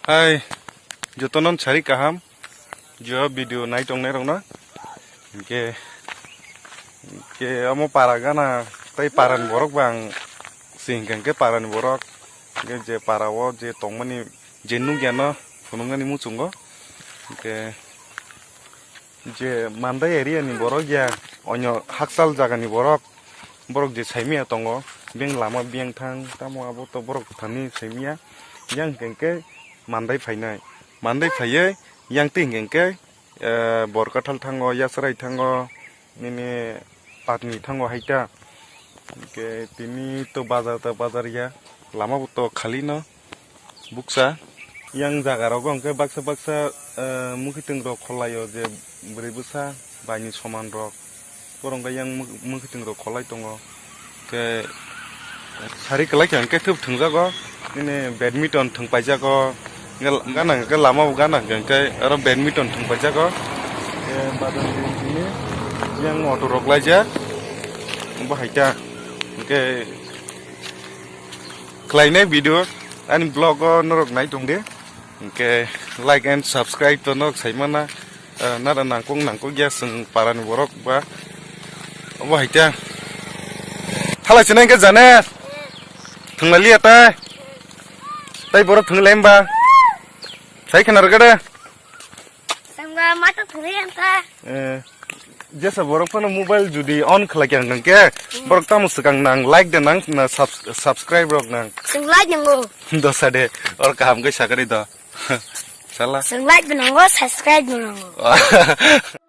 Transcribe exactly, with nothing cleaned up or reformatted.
Hai, jotono sari kaham, jo video nai tongnai rokno. Hingke, hingke omo para gana, tei parani borok bang, si hingka hingke parani borok, hingke je para o je tongmani, je nukya no phunuknani muchungo. Hingke, je Mandai area ni borok ya, onyo hakchal jaga ni borok, borok je saimaya tongo, beng lama beng thang, tamo abo to borok thani saimaya, yang hingke Mandai phainai, Mandai phaiye, yang twi hingke, eh, Borkathal thango, Yasrai thango, nini Patni thango haita. Hingke tini to bazar ta bazar ya, lama bo to khali no buksa. Yang jaga rogo hingke baksa baksa, eh, mwkhwtwng rok kholaio je bwrwi bwsa baini soman rok. Borok hingke yang mwk-, mwkhwtwng rok kholai tongo. Hingke sari kwlai khe hingke thwp thwngjago. Nini badminton thwng paijago. Hingke gana hingke lama bo gana hingke oro badminton thwng paijago. Hingke badon tini yang auto rok laijak. Bo haita. Hingke khlainai video ani vlog o norok nai tongdi. Hingke like and subscribe to norok saimana. Eh, nara nangkuk nangkuk ya chwng parani borok ba. Obo hai khe. Thalai sinai hingke jane. Thwnglai liya tai. Tai borok thwnglai himba. Sai khna rwgade. Sangwa mata thwngwi ang kha. Eh, jesa borok phano mobile judi on khlai khe ang khe, borok tamo swkang nang like de nang na subs-, subscribe rok nang. Swng like nango. Dosa de, or kaham khe sakari do. Sala. Swng like bo nango, subscribe bo nango.